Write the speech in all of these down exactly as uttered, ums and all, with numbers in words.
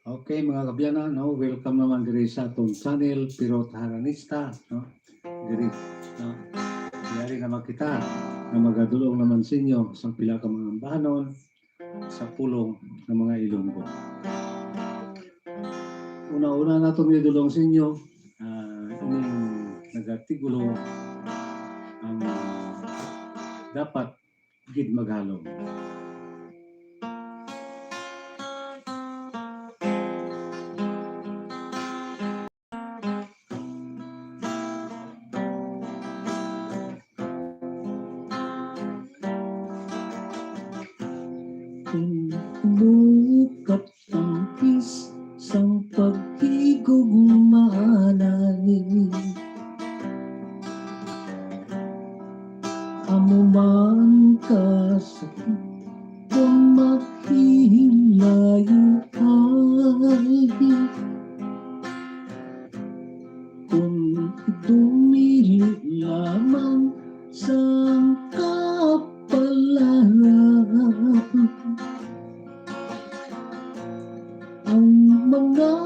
Okay, mga kaabyanan, no? Welcome naman diri sa atong channel, Pirot Haranista, no? Diri, no? Yari naman kita nga magadulong naman sa inyo sa pila ka mga ambahanon sa pulong ng mga Ilonggo. Una-una nato may dulong sa inyo, ah, ining nagatigulo ang, ah, dapat gid maghalong. Kung mukat ang pis sang paghigugmaanay, amo man kasakit kon maghihilayoay. Kon dumili lamang sang kapalaran ang mga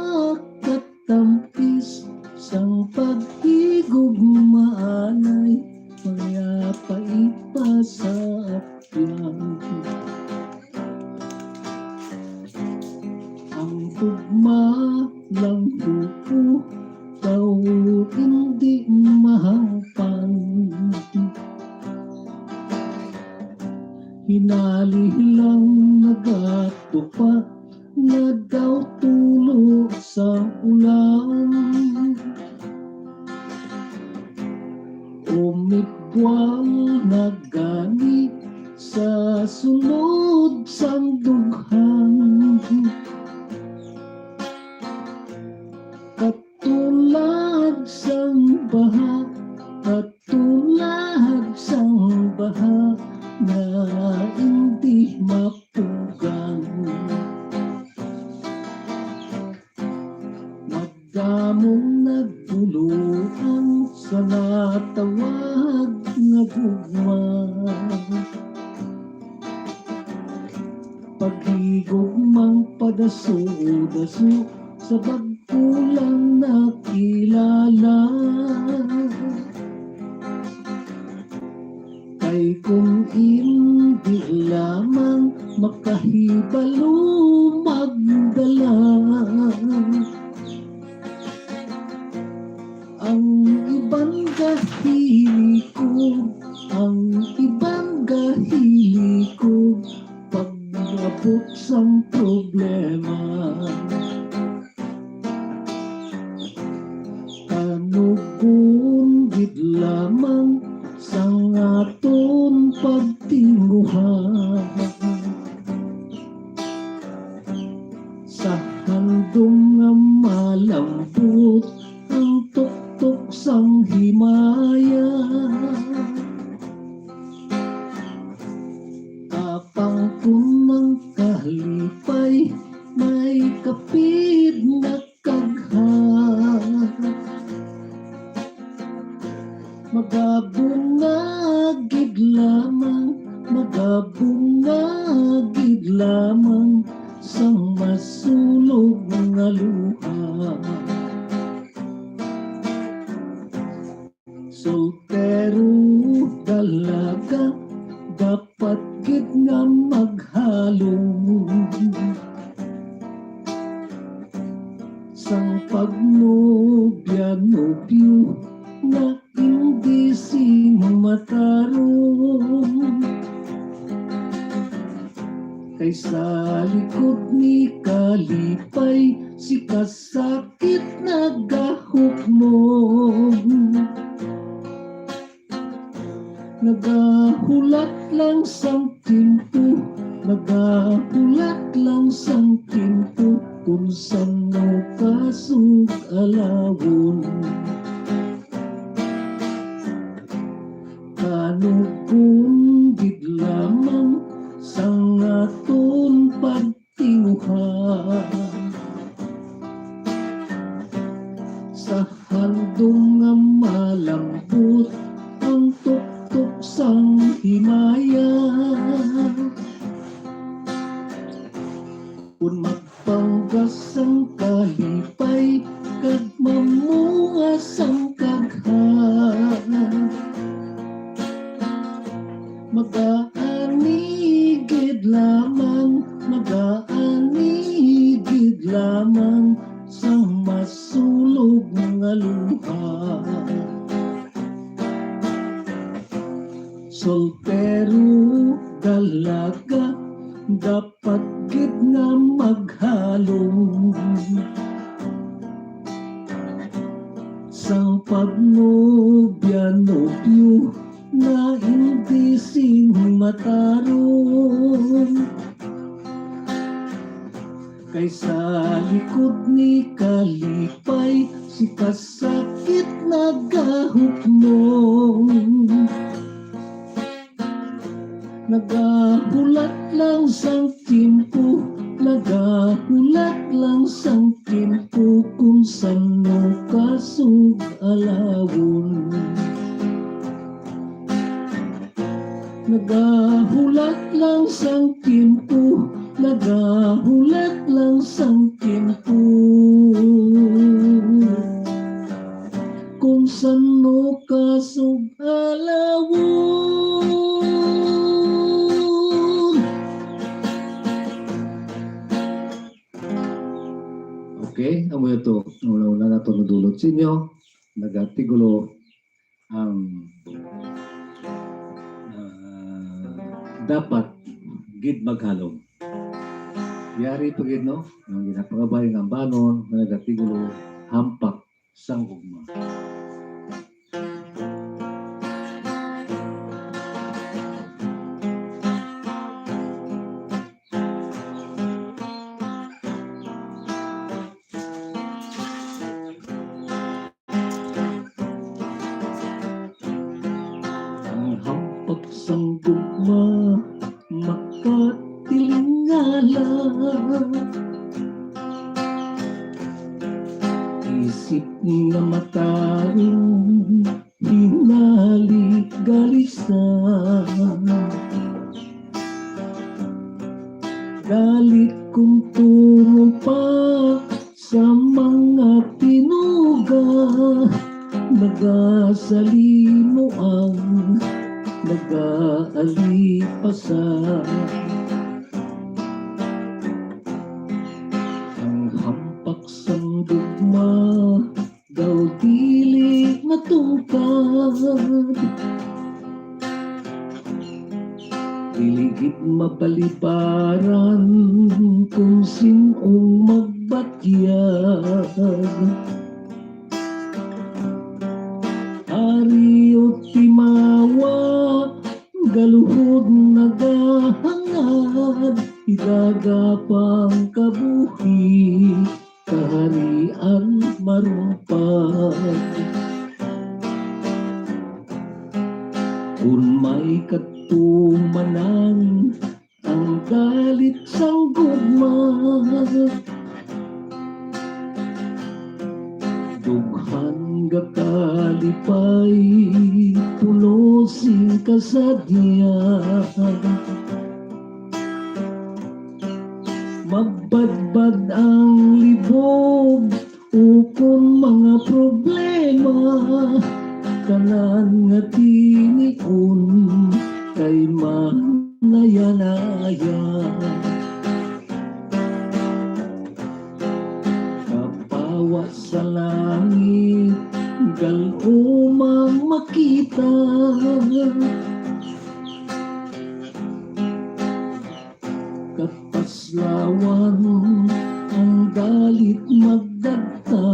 katampis sang paghigugmaanay, mayapay pa sa apyan. Ang ugma lang, huo, daw indi mahangpan. Hinali lang nagatupa nga daw tulo sa ulan. Umibwal na gani sa sulod sang dughan. Katulad sang baha, katulad sang baha nga indi mapugan. Madamong nagbulohan sa natawag nga gugma. Paghigugmang padaso-daso sa bag-o lang nakilala. Kay kung indi lamang makahibalo magdala, ang iban gahilikog, ang iban gahilikog pag-abot sang problema. Kanugon gid lamang sang aton pagtinguha, sa handom nga malambot ang tuktok sang himaya. Apang kun ang kalipay may kapid nga kagha, magabunga gid lamang, magabunga gid lamang sang masulog nga luha. Soltero, dalaga, dapat gid nga maghalong. Sang pagnobya-nobyo nga indi sing matarong. Kay sa likod ni kalipay, si kasakit nagahukmong. Nagahulat lang sang tiyempo, nagahulat lang sang tiyempo, kung san-o kasug-alawon. Kanugon gid lamang sang aton pagtinguha, sa handom nga malambot ang tuktok sang himaya. Kun magpanggas ang kalipay, kag mamunga sang kagha, magaanigid lamang, magaanigid lamang sang masulog nga luha. Soltero, dalaga, dapat gid nga maghalong. Sang pagnobya-nobyo na hindi sing matarong. Kay sa likod ni kalipay, si kasakit nagahukmong. Nagahulat lang sang tiyempo, nagahulat lang sang tiyempo, kung san-o ka sug-alawon. Nagahulat lang sang tiyempo, nagahulat lang sang tiyempo, kung san-o ka sug-alawon. Okay, amo ito. Una-una nato nadulot sa inyo. Nagatigulo ang, ah, dapat gid maghalong. Yari pa gid, no? Ang ginapangabay nga ambanon nga nagatigulo, hampak sang gugma. Ang hampak sang gugma makatilingala. Isip nga matarong, hinali galisan. Galit kung tumo pa sa mga tinuga, nagasalimuang, nagaalipasan. Ang hampak sang gugma daw dili matungkad. Dili gid mabalibaran kung sin-ong magbatyag. Ari o timawa, galuhod nagahangad, idagapang kabuhi, kaharian marumpag. Kun may katumanan ang galit sang gugma, dughan nga kalipay, puno sing kasadya. Magbadbad ang libog ukon mga problema, tanan nga tinion kay manaya-naya. Kapawa sa langit, gal-umang makita. Kapaslawan ang galit magdagta.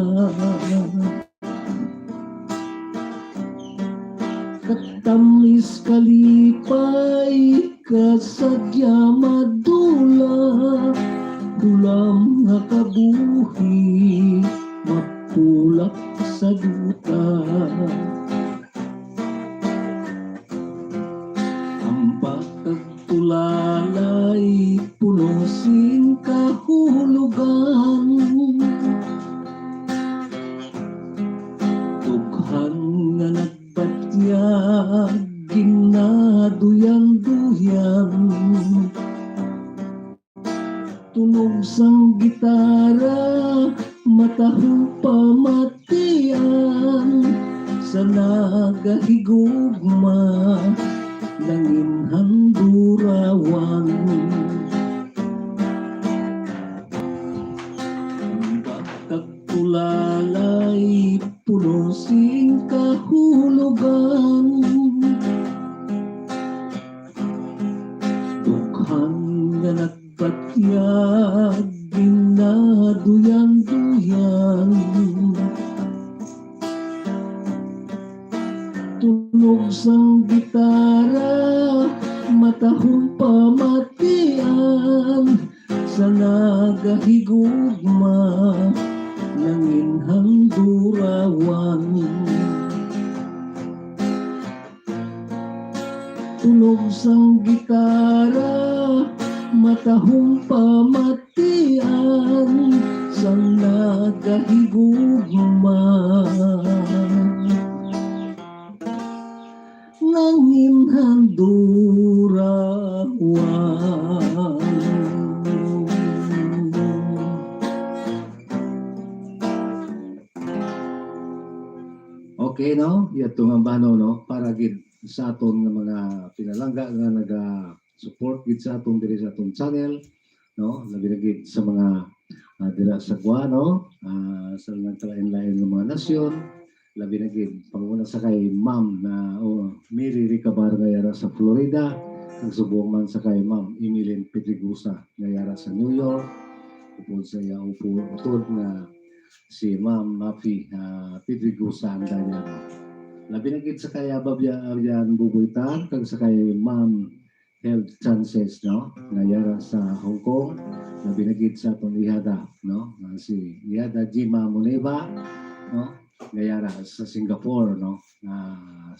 Katamis kalipay, kasadya madula. Hulam nga kabuhi, mapulak sa duta. Ang pagkagtulalay puno sing kahulogan. Dughan nga nagbatyag, ginaduyan-duyan. Tunog Sang gitara, matahong pamatian sa nagahigugma, nangin handurawan. Ang pagkatulalay, puno sing kahulogan. Dughan nga nagbatyag, ginaduyan-duyan. Tunog sang gitara, matahong pamatian sa nagahigugma, nangin handurawan. Tunog sang gitara, matahong pamatian sang nagahigugma, nangin handurawan. Okay, no? Yadto nga bano, no? Para gid sa aton nga mga pinalangga nga naga-support gid sa aton diri sa aton channel, no? Labi na gid sa mga, ah, dira sa Guam, no? Ah, sa mga kalain-lain nga mga nasyon, labi na gid panguna sa kay Ma'am na, oh, Mary Ricabar nga yara sa Florida, kag subong man sa kay Ma'am Emeline Pedregosa nga yara sa New York, upod sa iya upo-, utod nga si Ma'am Mafi, ah, Pedregosa Andaya. Labi na gid sa kay Ababya Aryan Buboy Tan kag sa kay Ma'am Health Chances, no? Nga yara sa Hong Kong. Labi na gid sa atong ihada, no? Nga si ihada Jima Moneva, no? Nga yara sa Singapore, no? Nga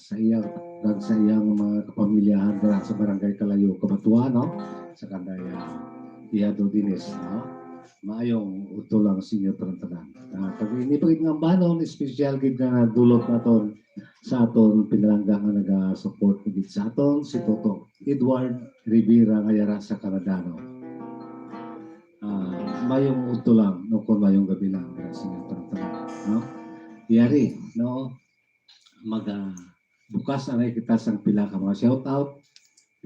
sa iya kag sa iyang mga kapamilyahan dira sa Barangay Kalayo, Kabatua, no? Sa kanday, ah, ihado Dines, no? Maayong udto lang sa inyo tanan-tanan. Ah, kag ini pa gid nga ambanon, espesyal gid nga dulot naton sa aton pinalangga nga naga-support gid sa aton, si Toto Edward Rivera nga yara sa Canada, no? Ah, mayong udto lang, no, kung mayong gabi lang, dira sa inyo tanan-tanan, no? Yari, no? Mag, ah, bukas anay kita sang pila ka mga shout out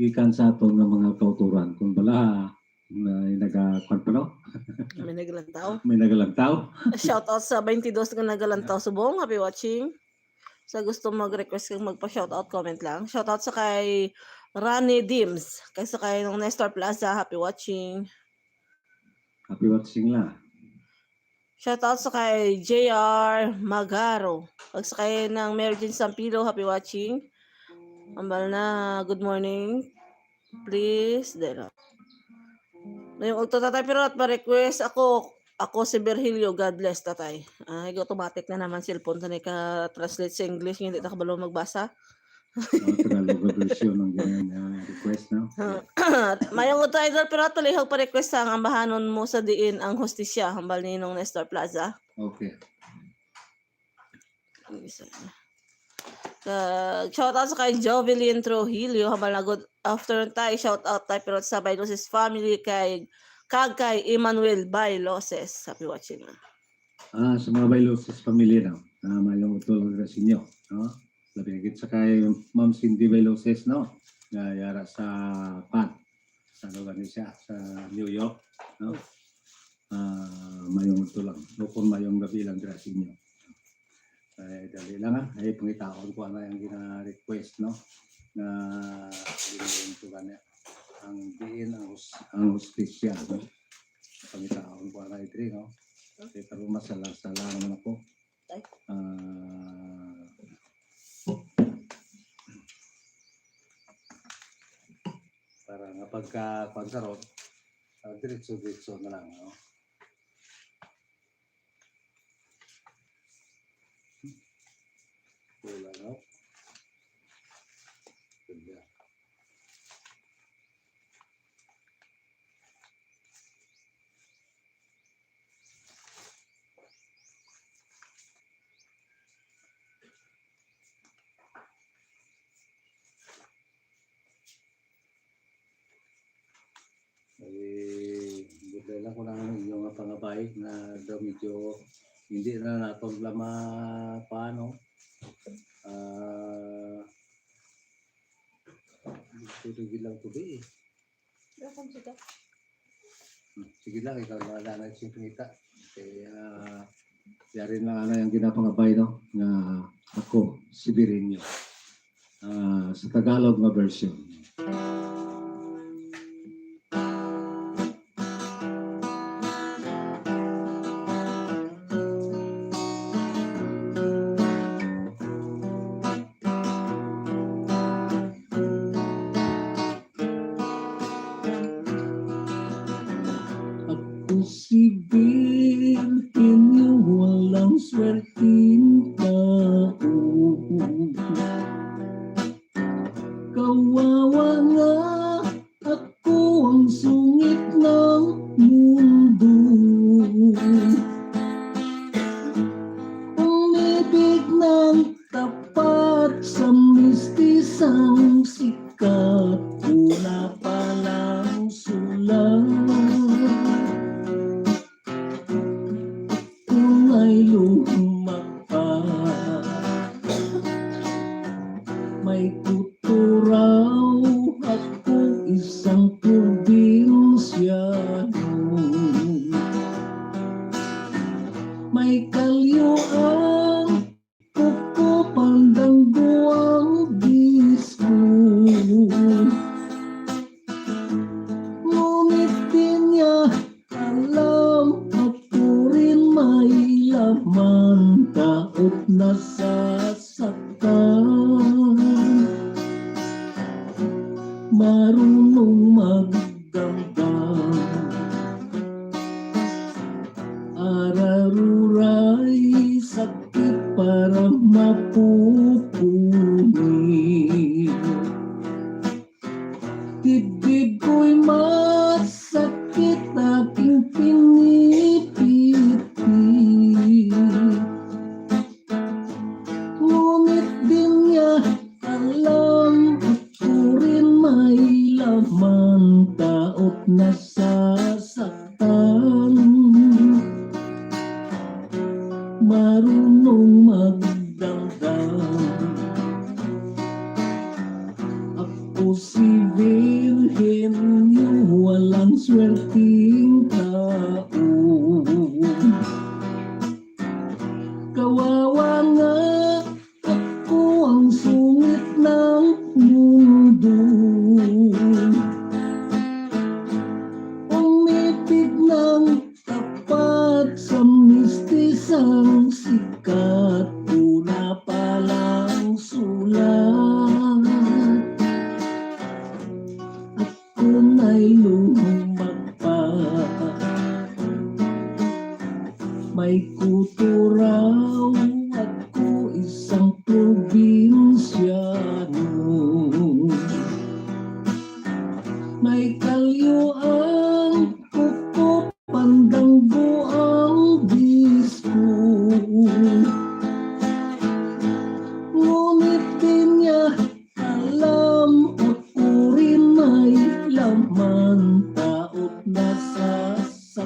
gikan sa aton nga mga kautoran. Kung bala, na, naga, kwan pa, no? May nagalantaw. May nagalantaw. Shout out sa twenty-two nga nagalantaw subong. Happy watching. Sa gusto mag-request kag magpa-shout out, comment lang. Shout out sa kay Rani Dims, kay sa kay nung Nestor Plaza, happy watching. Happy watching la. Shout out sa kay J R Magaro, kag sa kay nang Mary Jane Sampilo, happy watching. Ambal na, good morning. Please, dero. Mayong udto, Tatay Pirot, pa-request ako. Ako si Virgilio, God bless, Tatay. Ay, automatic na naman cellphone sa ka-translate sa English, hindi na kabalo magbasa. Ang Tagalog version ng ganyan, ah, request, no? Mayong udto, Idol Pirot, palihog pa-request ang ambahanon mo sa diin ang hustisya, hambal ni Nong Nestor Plaza. Okay. Ang isa na. Kag shout out sa kay Jovelyn Trujillo, hambal na good afternoon, Tay. Shout out, Tay, pero sa Bailoses family kay, kag kay Emmanuel Bailoses. Happy watching na. Ah, sa mga Bailoses family, no? Ah, mayong udto lang sa inyo, no? Labi na gid sa kay Ma'am Cindy Bailoses, no? Nga yara sa pan. Sa ano gani siya, sa New York, no? Ah, mayong udto lang. Ukon mayong gabi lang dira sa inyo. Ay, dali lang, ah. Ay, pangitaon ko ana ang gina-request, no? Nga gina-, ang diin ang hus-, ang hustisya, no? Pangitaon ko ana diri, no? Kay karon masala-sala naman ako. Ay. Ah, para nga pagka, kuwan sa ron, ah, diretso-diretso na lang, no? Wala, no? Ganda. Eh, budlay lang ko ng Ang inyong mga pangabay na daw medyo hindi na naton la ma-, paano? Ah, sige lang ko di eh. Welcome to the Hmm, sige lang, ikaw na lang ang singkita. Kaya, yari na nga na yung ginapangabay, no? Nga ako, si Birinyo. Ah, sa Tagalog nga version. Ako si Virhenyo, walang swerteng tao. Kawawa nga ako, ang sungit ng mundo. Umibig ng tapat sa mistisang sikat, una pa lang sulat. Kung may lumagpas, may kuturaw, ako isang probinsyano. May kalyo ang kuko, pandanggo ang disko. Ngunit di niya alam, ako rin may laman, taot nasasaktan. Marunong magdamdam, araruray sakit para mapupunit. Dibdib ko'y masakit, aking pinipiti. Ngunit di niya alam, ako rin may laman, taot nasasaktan. Marunong magdamdam. Ako si Virhenyo, walang swerteng tao. Kawawa nga ako, ang sungit ng mundo. Umibig ng tapat sa mistisang sikat, una pa lang sulat. Ako na'y lumagpas. May kuturaw, ako isang probinsyano. May kalyo ang kuko, pandanggo ang disko. Ngunit di niya alam, ako rin may laman, taot nasasaktan.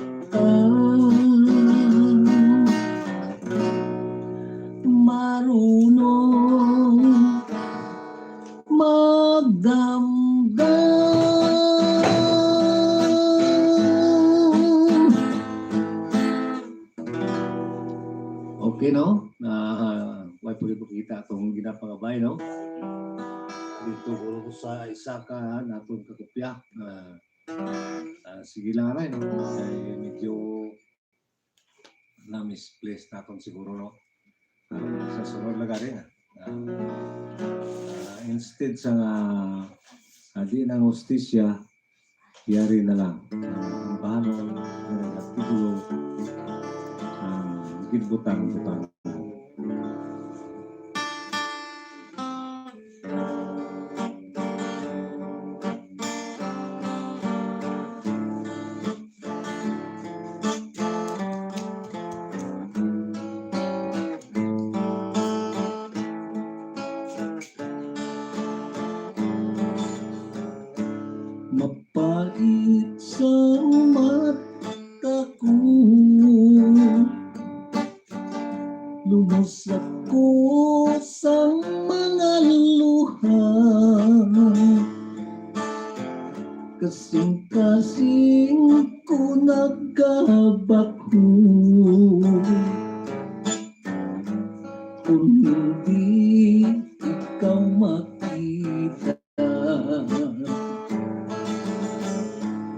Marunong magdamdam. Okay, no? Ah, way pa kita atong ginapangabay, no? Dito ko sa isa ka naton kakopya. Ah, ah, sige lang, aray, no? Kay medyo na-misplace naton siguro, no? Ah, sa sunod lang gani, ah. Ah, ah, instead sa nga, ah, di na hustisya, yari na lang. Ah, ang bahala ng artikulo, ah, ginbutang-butang. Mapait sang mata Sa kusang mga luha, kasing-kasing ko nagkabakho. Kung hindi ikaw makita,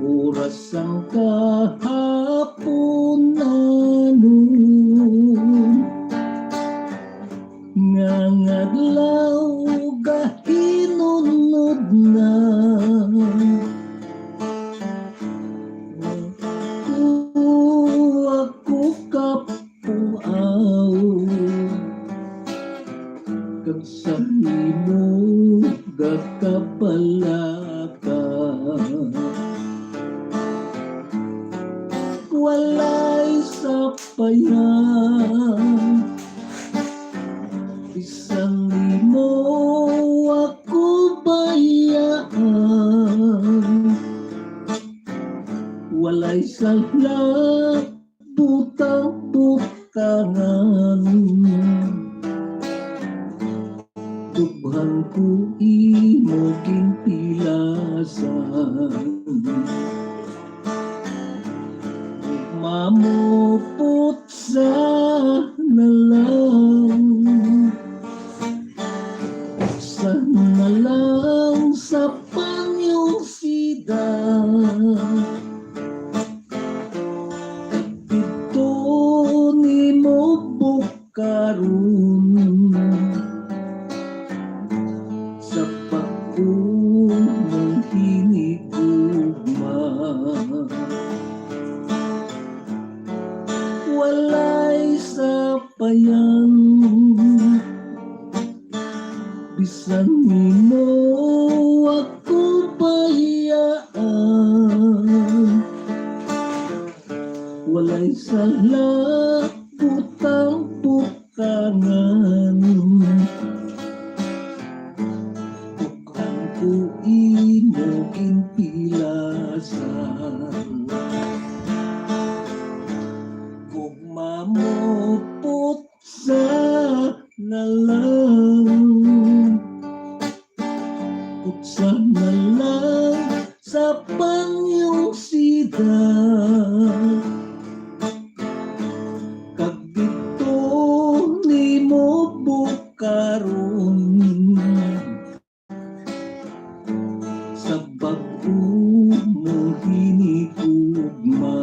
oras sang kahapunanon, nga adlaw gahinunod na. Ako kapuaw, kag sa imo gakabalaka. Walay sapayan, bisan imo ako bayaan. Walay sala, butang-butangan. Dughan ko imo ginpilasan. Mamupot sa na lang, sa na lang sa panyong sida. Didto nimo bukaron sa pag-umong hinigugma. Walay sapayan, bisan imo ako bayaan. Walay sala, butang-butangan. Dughan ko imo ginpilasan. Gugma mo, put sa na lang, putsa na lang sa panyong sida. Kag didto nimo bukaron sa bag-o mo hinigugma.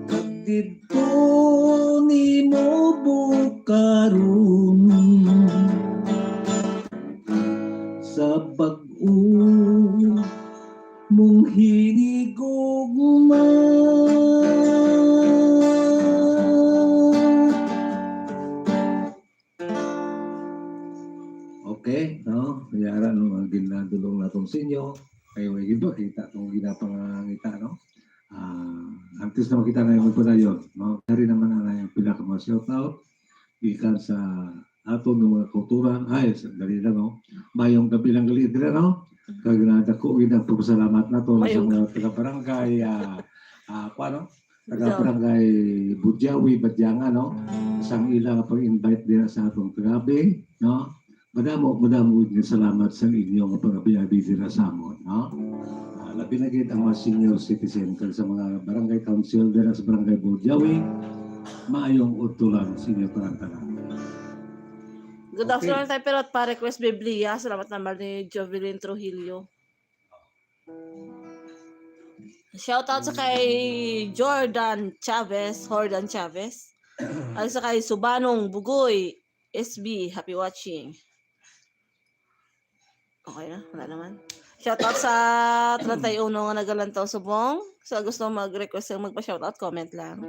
Kag didto nimo bukaron sa bag-o mong hinigugma. Okay, no? Yara, no, ang ginadulong naton sa inyo, kay way gid makita tong ginapangangita, no? Ah, antes na makita na yung padayon, no? Dari naman na yung pila ka mga shout out gikan sa aton nga mga kultura. Ay, sa dali lang, no? Mayong gabi lang gali dira, no? Kag na dako gid ang pagpasalamat nato sa Mayong mga gabi. Taga-barangay, ah, ah, kuwan, no? Taga Ikaw. Barangay Budyawi, Badyangan, no? Sang ila nga pag-invite dira sa atong kagabi, no? Madamo, madamo gid nga salamat sa inyo nga pag-abi-abi dira sa amon, no? Ah, labi na gid ang mga senior citizen kag sa mga barangay council dira sa Barangay Budyawi, maayong udto lang sa inyo tanan-tanan. Good Okay. afternoon, Tay Pirot, pa-request Biblia. Salamat naman ni Jovelyn Trujillo. Shout out sa kay Jordan Chavez, Jordan Chavez. At sa kay Subanong Bugoy, S B, happy watching. Okay na, wala naman. Shout out sa treinta y uno nga nagalantaw subong. Sa gusto mag-request nga magpa-shout out, comment lang.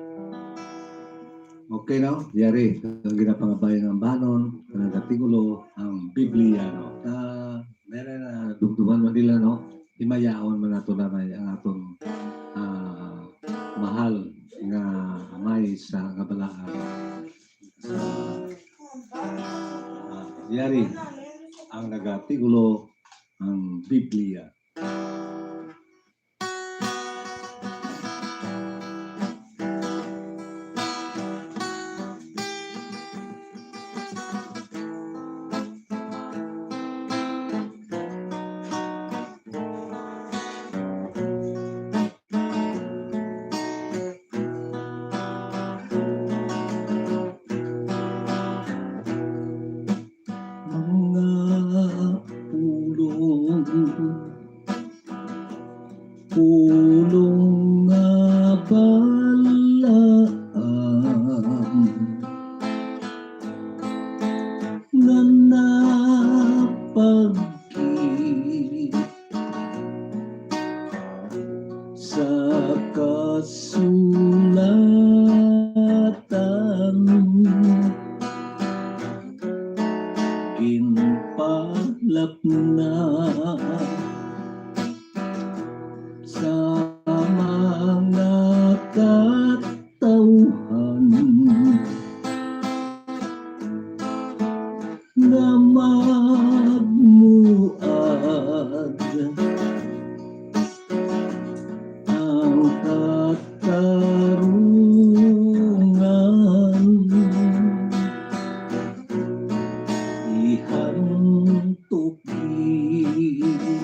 Okay, no? Yari, ang ginapangabayan ng banon, ang nagkatigulo, ang Biblia, no? Ah, meron na dumduman man nila, no? Himayaon man nato na may ang aton, ah, mahal nga amay sa kabalaan. Sa, ah, yari, ang nagatigulo ang Biblia. Pulong nga balaan nga napagkit sa kasulatan, ginpalap na sa mga katawhan nga magmuad ang katarungan. Ihantog gid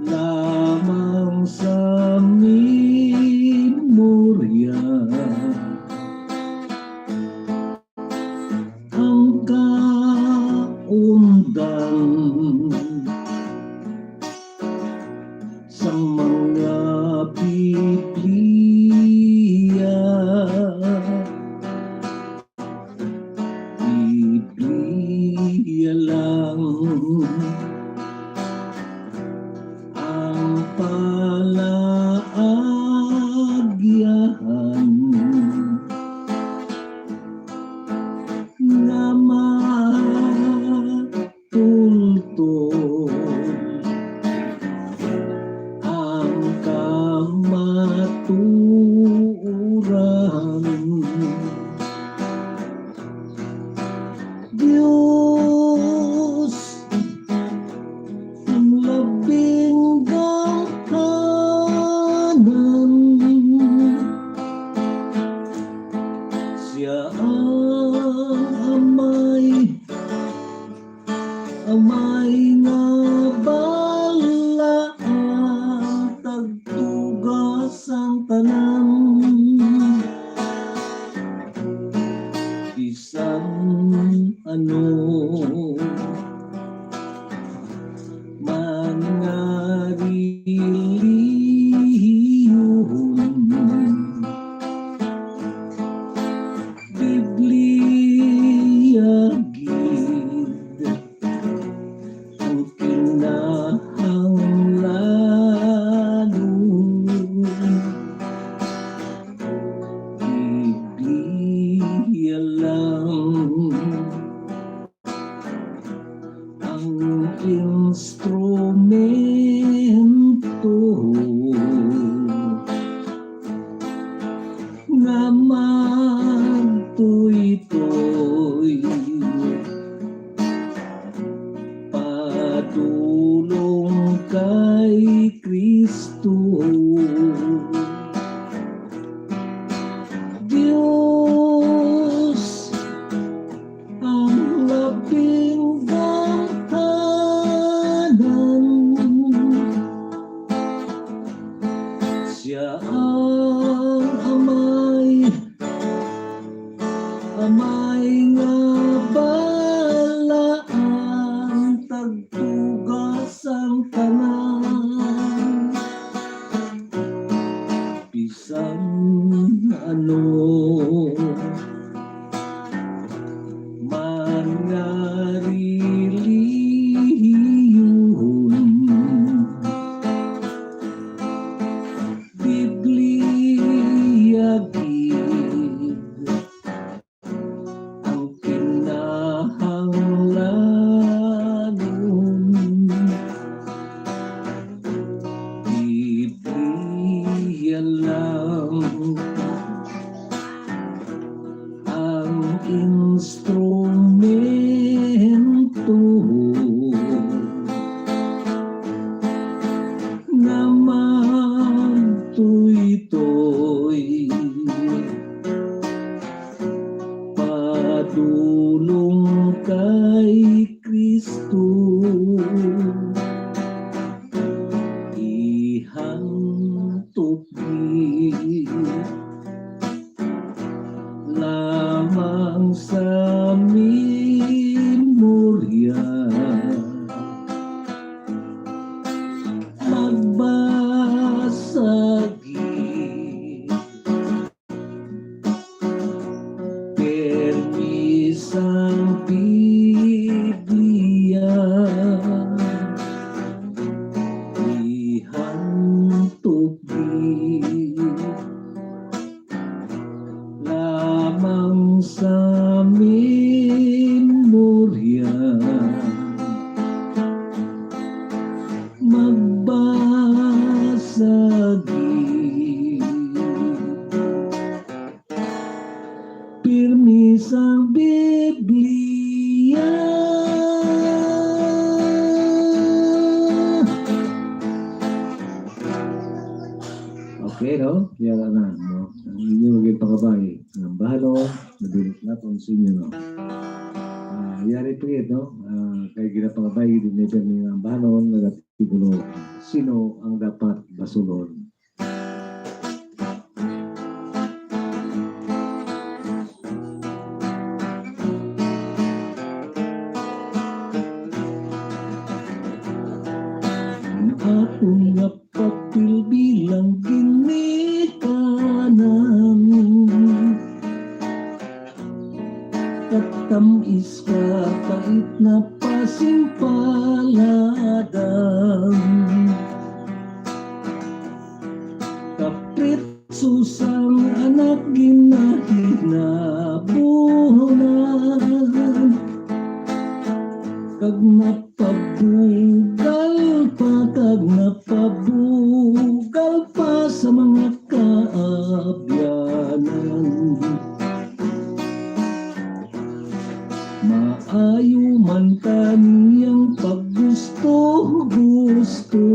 lamang sa memorya ang kaundan sang mga Biblia. Biblia lang ang palaagyahan nga matultol ang kamatuoran. Dios, ang labing gamhanan, sia ang Amay, Amay nga balaan, tagtuga sang tanan, bisan ano. Mga relihiyon, Biblia gid ang kinahanglanon. Biblia lang ang instrumento nga magtuytoy padulong kay Cristo. Dios ang labing gamhanan, sia ang Amay, Amay nga balaan, tagtuga sang tanan. Bisan ano, mga relihiyon, Biblia Okay, no? Yara na, no? Ang inyo gid pangabay, ang bahalon, nabilit naton sa inyo, no? Ah, yari pa gid, no? Ah, kay ginapangabay gid ni Bernie ang bahalon, nagapigulo, sino ang dapat basulon? Ang aton nga papel bilang ginikanan. Katamis, kapait na pasimpaladan. Kapritso sang anak ginahinabunan. Kag napabugal pa, kag napabugal pa sa mga kaabyanan. Maayo man tani ang paggusto-gusto.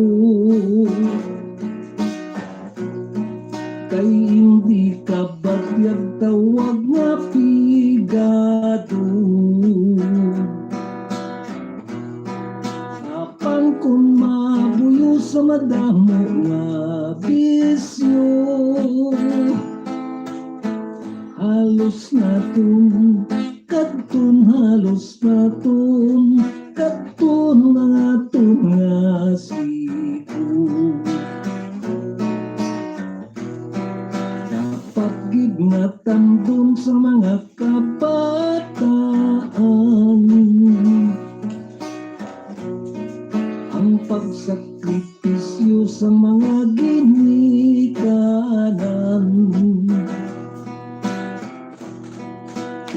Kay hindi kabatyag tawag nga pigado. Apan kon mabuyo sa madamo nga bisyo, halos naton kadton, halos naton kadton ang aton nga sigo. Dapat gid nga tamdon sa mga kabataan ang pagsakripisyo sa mga ginikanan.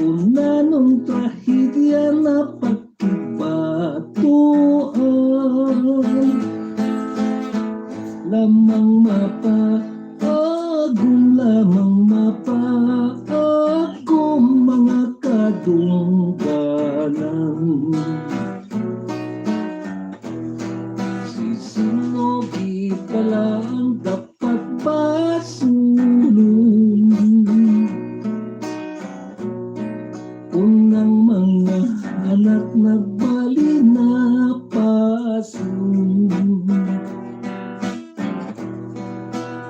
Kung nanong trahedya na pagkibatuan, lamang mapaagom, lamang mapaagom mga kadungganan. Si sino gid bala ang dapat basulon? Kung ang mga anak nagbali na pasulon,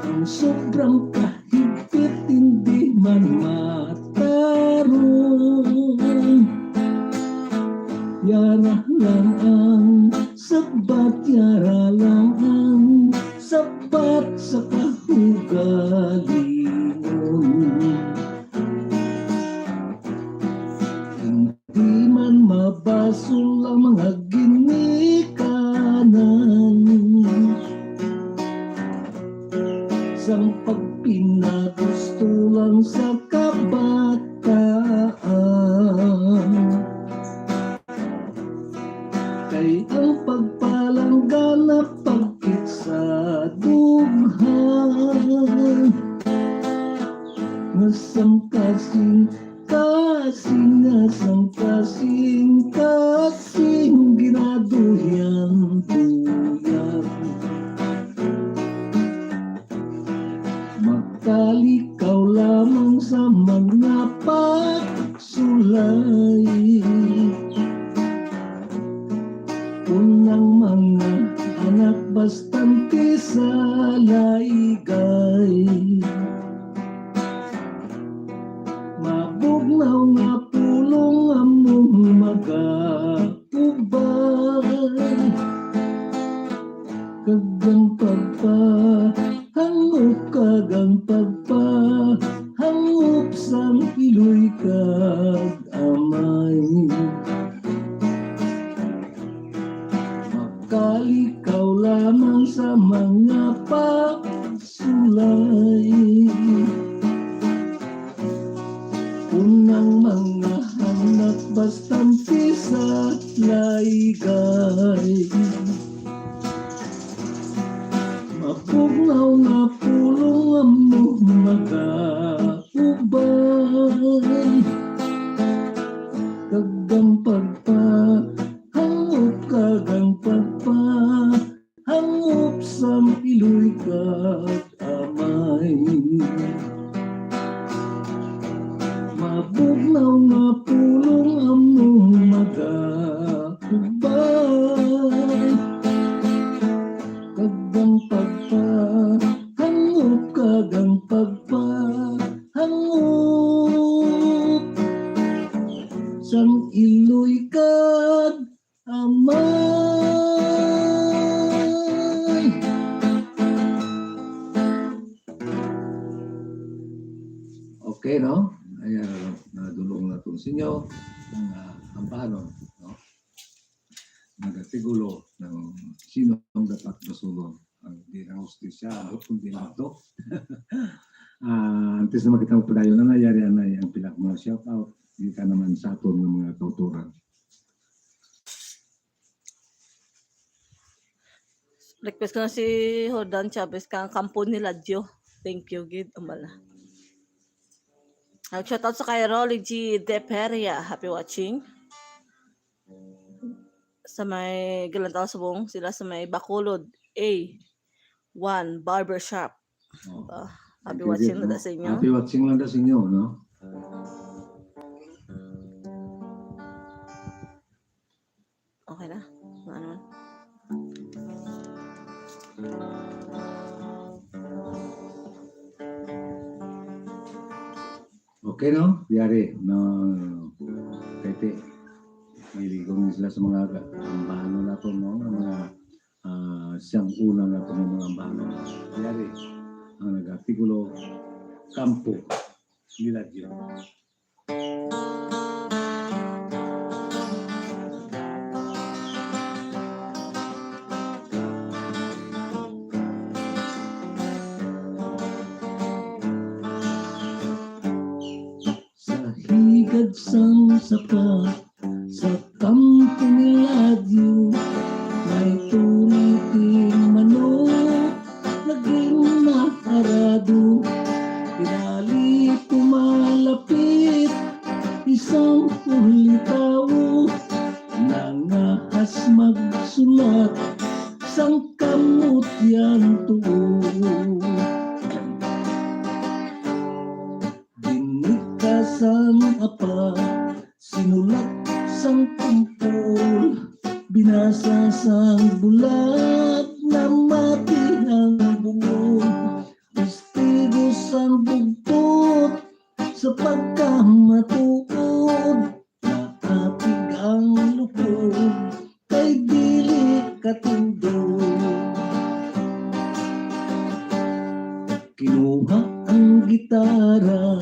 ang sobrang kahigpit hindi man matarong. Yara lang ang sabat, yara lang ang sabat sa kaugalingon. Hindi man mabasol ang mga ginikanan sang pagpinagusto lang sa kabataan. Kay ang pagpalangga na pagkit sa dughan, nga sang kasing-kasing, nga sang kasing-kasing ginaduyan-duyan. Makalikaw lamang sa mga pagsulay. Kung ang mga anak bastante sa laygay, mabugnaw nga pulong among magaubay. Kag ang pagpahangop, kag ang pagpahangop sang iloy kag amay. Makalikaw lamang sa mga pagsulay. Kung ang mga anak bastante sa laygay, mabugnaw nga pulong among magaubay. Kag ang pagpahangop, kag ang pagpahangop sang iloy kag amay. Mabugnaw nga pulong among mag-aubay, kag ang pagpahangop, kag ang pagpahangop sang iloy kag amay. Okay, no? Ayan, ano, nadulong na itong sinyo, ang, ah, ambahanon, no? Nagkatigulo ng sino ang dapat basulon. Ang di na hustisya, kundi nato. Ah, antes na makita mo padayon na nayari anay ang pila ka mga shout out, di ka naman sa aton ng mga kauturan. Request ko na si Jordan Chavez kang Kampo ni Ladyo. Thank you, gid. Ang bala. Ang shout out sa kay Rolly G De Peria. Happy watching. Sa may Galantaw Subong, sila sa may Bacolod A one Barbershop. Oh. Ah, happy Thank you, watching Gid, na no? da sa inyo. Happy watching lang da sa inyo, no? Okay na? Ano naman? Okay, no? Yari, no? Kay ti, may ligong sila sa mga ga-, ang bahano nato, no? Ang mga, ah, siyang una nato nga mga bahano. Yari, ang nag-artikulo, Kampo ni Ladyo. Sa higad sang sapa, sa kampo ni Ladyo, may tuniting manok, naging maharado. Tinali pumalapit isang ulitawo, nangahas magsulat sang kamot yan tuo. Dinhi ka sang apa, sinulat sang kumpol, binasa sang bulag, namati ang bungol, testigo sang bugtot sa pagkamatuod, naapig ang lukod, kay dili katindog. Kinuha ang gitara,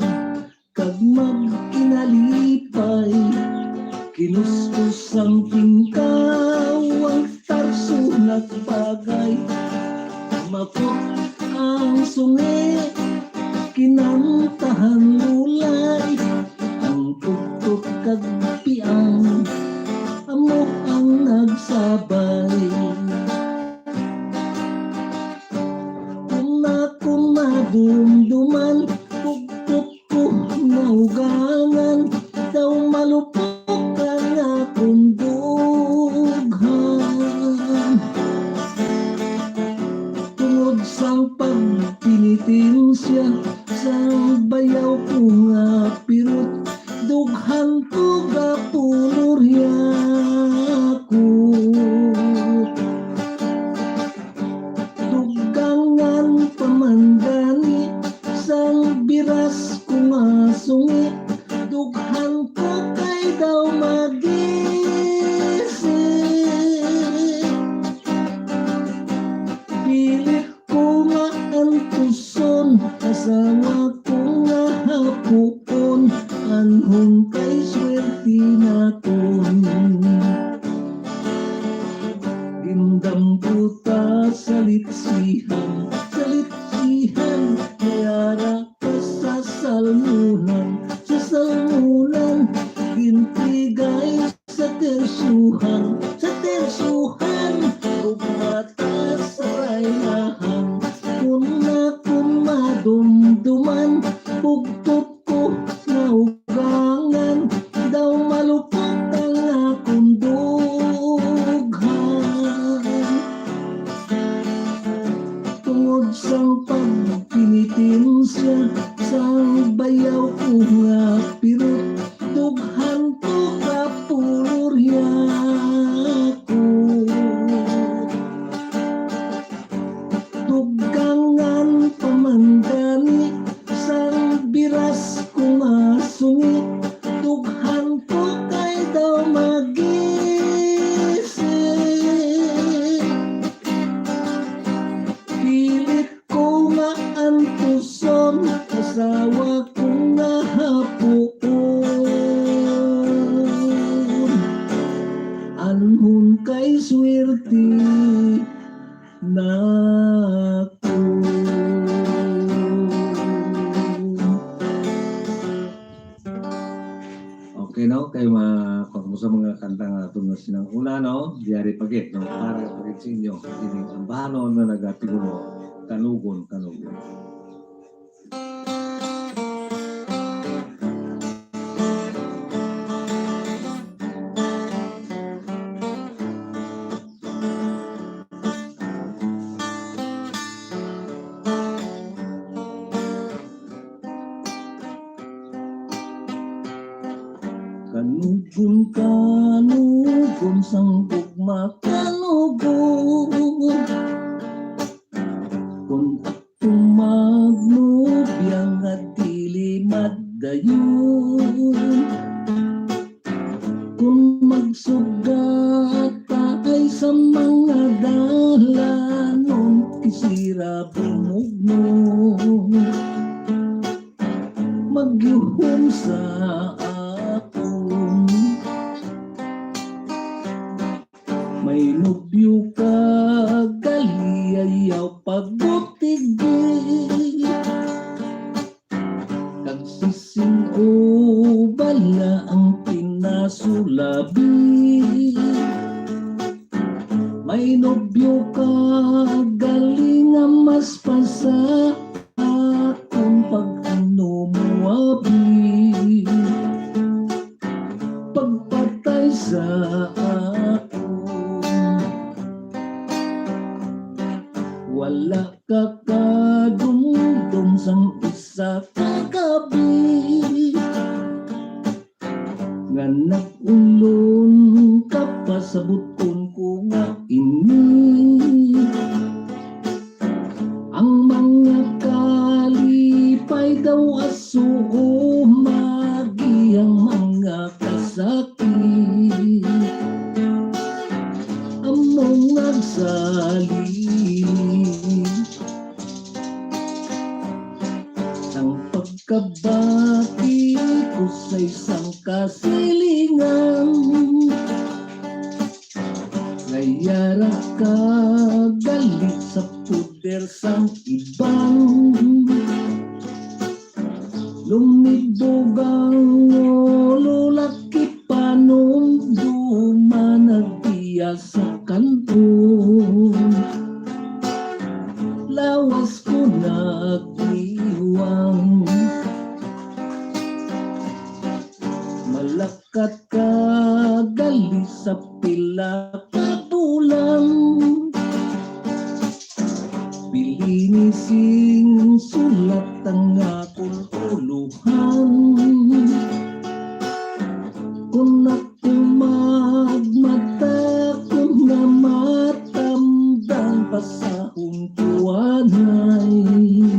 kag magkinalipay, kinus-os ang tingkaw, ang tarso nagbagay. Mapot ang sungi, kinantahan lulay, ang tuktok kag piang, amo ang nagsabay. Kung akong madumduman, pugtot ko naugangan, daw malupok ang akong dughan. Tungod sang pagpenitensya, sang bayaw ko nga pirot, dughan ko gapulurya ko. Dugangan pa man gani sang biras ko nga sungi, dughan ko kay daw magisi. Pilit ko nga antuson, asawa ko nga hapuon, anhon kay swerte naton. Gindampo ta sa litsihan, sa litsihan, may ara pa sa salmunan, sa salmunan, gintigay sa tersyuhan, sa tersyuhan, ug mata sa raylahan. Kun akon madumduman, bugtot ko naugangan, daw malupok ang akon dughan. Tungod sang pagpinitensya, sang bayaw ko nga pirot, dughan ko ka pulorya ko. Dugangan pa man gani sang biras ko nga sungi, dughan ko kay daw magisi. Pilit ko nga antuson, asawa ko nga hapuon. Anhon kay swerte nako. Okay, no? Kay ma-, kung sa mga kanta nga aton nga sinang-una, no? Diyari pa gid, no? Para pa gid sa inyo, ining ambahanon nga nagapingulo, Kanugon, Kanugon. Kanugon, kanugon, sang gugma, kanugon. Kon ako magnobya nga dili madayon, kon magsugata ay sa mga dalanon, kisira bumugno, magyuhom sa akon. May nobyo ka, gali ayaw pagutigi, kag sisin-o bala ang pinasulabi. May nobyo ka, gali nga mas pasa akon pag-inom abi, pagpatay sa akon. Wala ka kadumdom sang isa ka gabi, nga nag-ulong ka pa sa buton ko nga ini. Ang mga kalipay daw asuo magi ang mga kasakit. Among nagsalig sang pagkabati ko sa isang kasilingan. Nga yara ka gali sa puder sang iban. Lumibog ang ulo, laki panumduman, nagbiya sa kanton. Lawas ko nagniwang. Malak- Kat ka gali sa pila ka bulan, bilini sing sulat ang akon ulohan. Kon ako magmata, kon nga matamdan, basahon ko anay.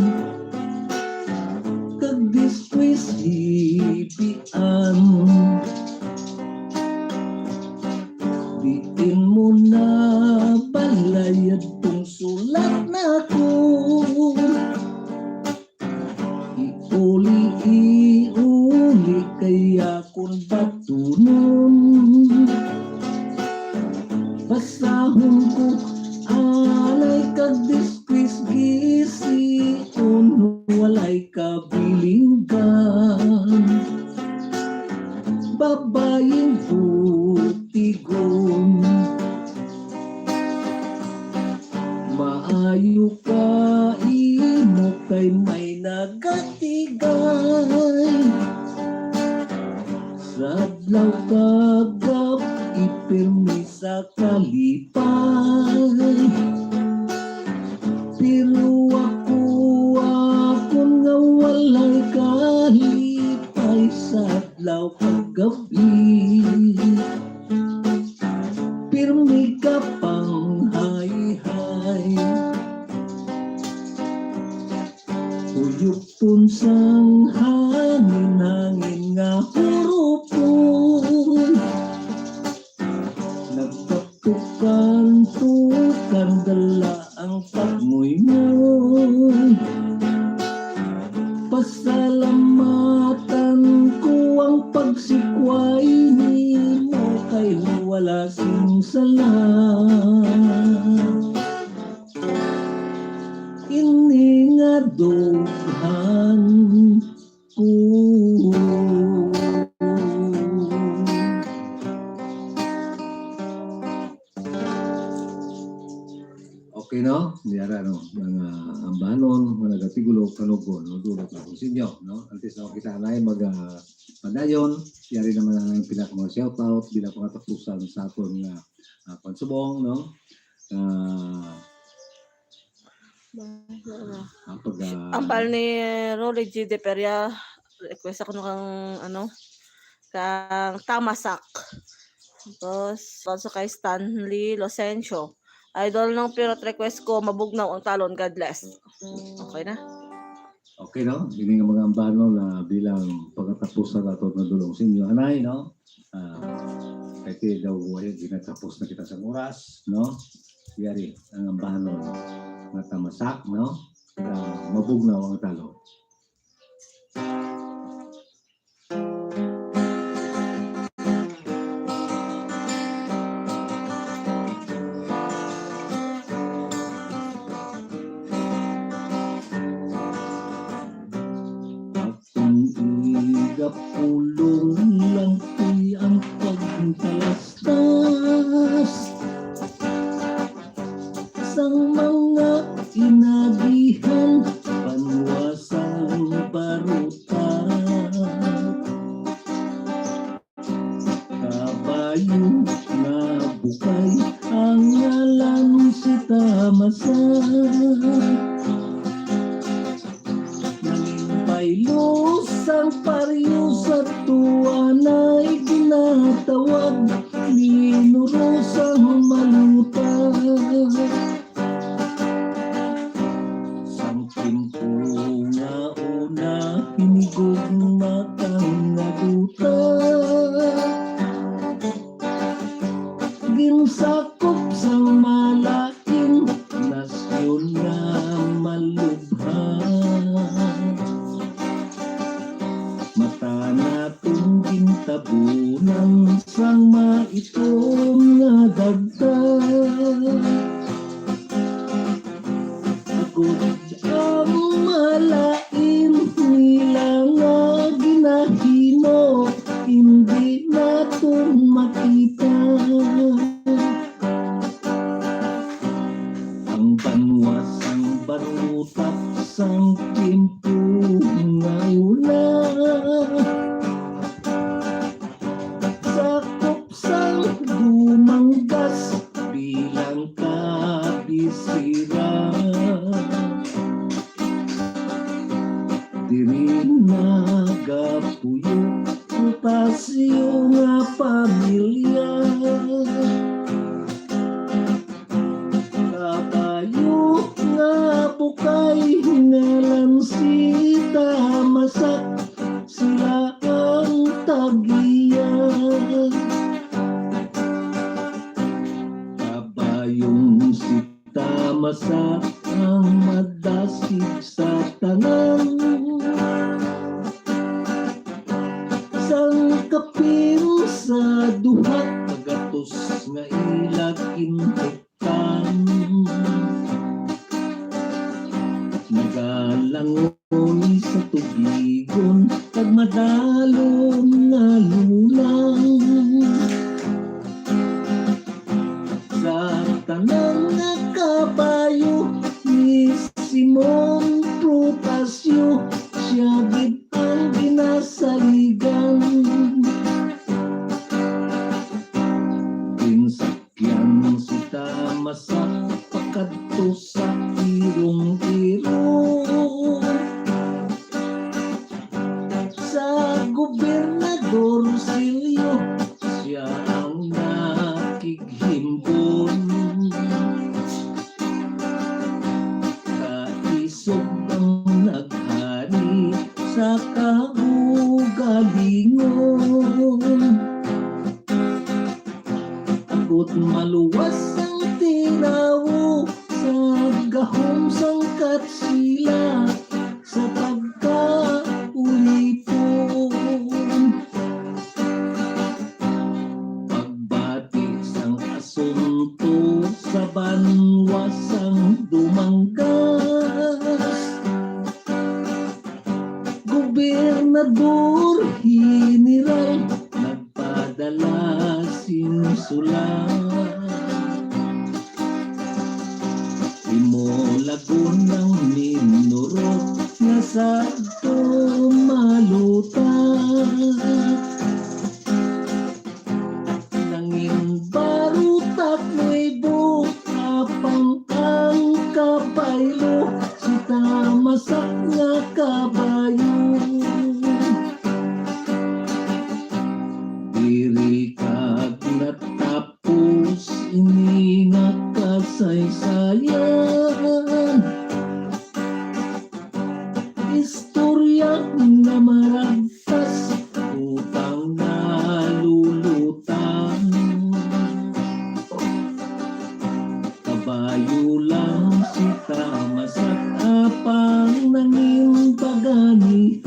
Kag despues hibian. Diin mo na balay adtong sulat nako? Iuli, iuli kay akon batunon. Basahon ko anay kag despues gision, walay kabilinggan. Babaying butigon, maayo ka imo kay may nagatigay. Sa adlaw kag gab-i pirmi sa kalipay. Pero Huyupon sang hangin, hangin nga hurupon. Nagkatukan-tukan dala ang pagnguyngod. Pasalamatan ko ang pagsikway nimo kay wala sing sala. Ini nga dughan ko. Okay, no? Yara, no? Mga ambanon, mga nagatigulog, kanugon, no? Dulot na ko sa inyo, no? Antes na kita anay mag, ah, padayon, yari naman ang pinaka mga shoutout, bilang pangatapusan sa aton nga, ah, pansubong, no? Ah, Ba-, ano? Ang pag, ah, Ang bal ni Rolly G de Peria, request ako no kang, ano, kang Tamasak. Tapos, also kay Stanley Losencio. Idol, nung pirot request ko, mabugnaw ang talon. God bless. Okay na? Okay, no? Ini nga mga ambanon na bilang pagkatapusan nato nga dulong sa inyo. Anay, no? Ah, kay ti daw, wala, ginatapos na kita sa oras, no? Yari, ang ambanon nga Tamasak, no? Ah, mabugnaw ang talon. Akong igapulong lang ti ang pagtalastas sang mga inagihan, banwa sang baruta. Kabayo nga bukay ang ngalan si Tamasa. Nalimpay lus ang paryo sa tuwanay ginatawag linuro sa maluta. Sang timpo nga una, hinigugma kang naduta. Ginsakop sang malain nasyon nga malubha. Mata naton gintabunan sang maitom nga dagta. Agod ang malain nila nga ginahimo, hindi naton makita. Ang banwa sang baruta sang timpo nga una. Sakop sang Dumangas bilang kabisira. Diri nagapuyo ang Pasyo nga pamilya. Kabayo nga bukay, ngalan si Tamasa, sila ang tag-iya. Kabayong si Tamasa ang madasig sa tanan. Sang kapin sa duha ka gatos nga ila ginhuptan, nagalangoy sa tubigon kag madalom nga lulang. Sa tanan nga kabayo ni Simon Protasio, sia gid ang ginasaligan. Ginsakyan si Tamasa pakadto sa irong-irong. Sa Gobernador Silio kaugalingon. Agod maluwas ang tinawo sa gahom sang Katsila sa pagkaulipon. Pagbati sang asunto sa banwa sang Dumangas, Gobernador General nagpadala sing sulat. Imo lagon ang minurot nga sadto maluta. Nangin barutak nuebo, apang ang kabaylo, si tamasak nga kabayo. Diri kag natapos ini nga kasaysayan. Istorya nga maragtas, utang nalulutang. Kabayo lang si tamasak, apang nangin baganihan.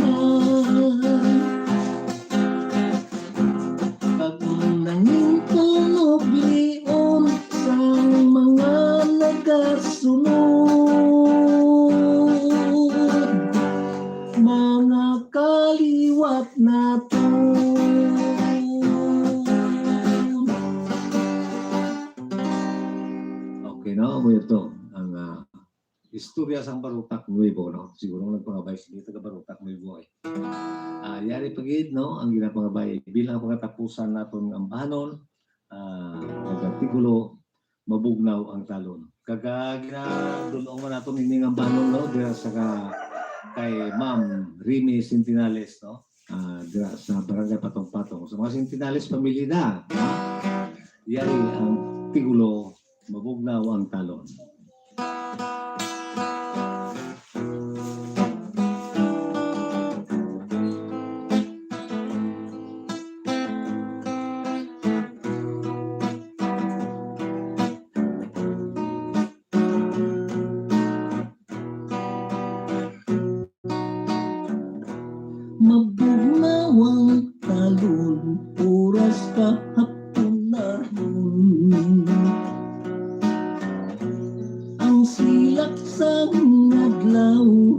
Kag nangin panublion sang mga nagasunod, mga kaliwat naton. Okay, no? Amo ito ang, ah, istorya sang Barutak Nuevo, no? Siguro ang nagpangabay sila taga Barutak Nuevo, eh. Ah, yari pa gid, no, ang ginapangabay bilang pangatapusan naton nga ambahanon, ah, nag-artikulo, Mabugnaw ang Talon. Kag, ah, ginadul-ong man naton ini nga ambahanon, no, dira sa ka-, kay Ma'am Remy Centinales, no? Ah, dira sa Barangay Patong-Patong. Sa mga Centinales pamilya na, no? Yari ang artikulo, Mabugnaw ang Talon. Mabugnaw ang talon, oras kahapunan. Ang silak sang adlaw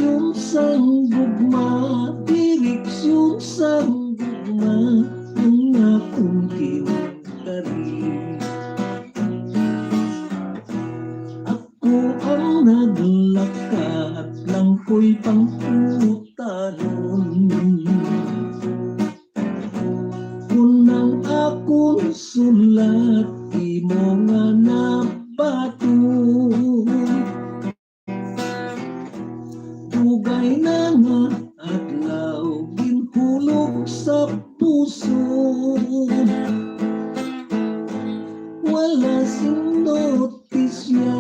Direksyon sang gugma, direksyon sang gugma, ang akon gintarin. Ako ang naglakat, lang ko'y pangputanon. Kun ang akon sulat, imo nga nabaton. Dugay na nga adlaw, ginhulog sa puso. Wala sing notisya,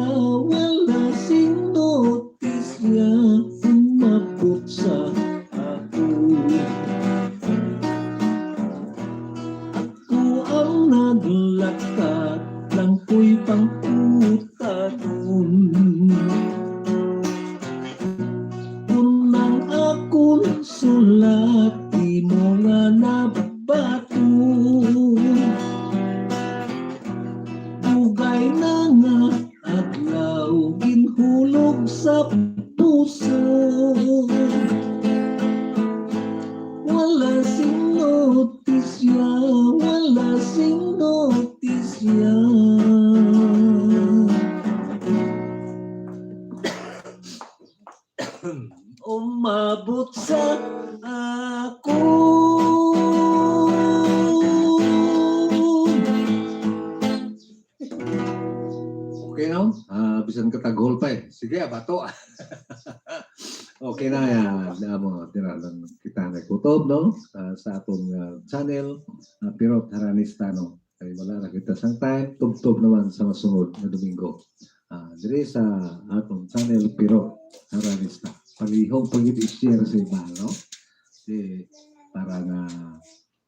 wala sing notisya, umabot sa ako. Ako ang naglakat, lang ko'y pangputanon. Kun ang akon sulat, imo nga nabaton. Dugay na nga adlaw, ginhulog sa puso. Wala sing notisya, wala sing notisya. Umabot sa ako. Okay, no? Ah, bisan ka taghol pa eh. Sige, abato. Okay na yan. Amo, tira lang kita nagkutob, no? Ah, sa aton nga channel, ah, Pirot Haranista, no? Kay wala na kita sang time, tubtob naman sa masunod nga Domingo. Ah, diri sa aton channel, Pirot Haranista. Palihog pa gid i-share sa iba, no? Kay para nga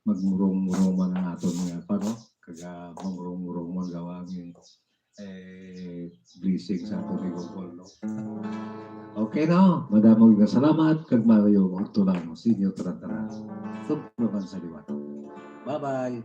magmurong-murong man ang aton nga pa, no? Kaga mamurong-murong man gawa ang, eh, blessing sa aton ni Google, no? Okay, no? Madamo nga salamat, kag maayo nga udto lang, no? Sa inyo tanan-tanan. Tubtob naman sa liwat. Bye-bye.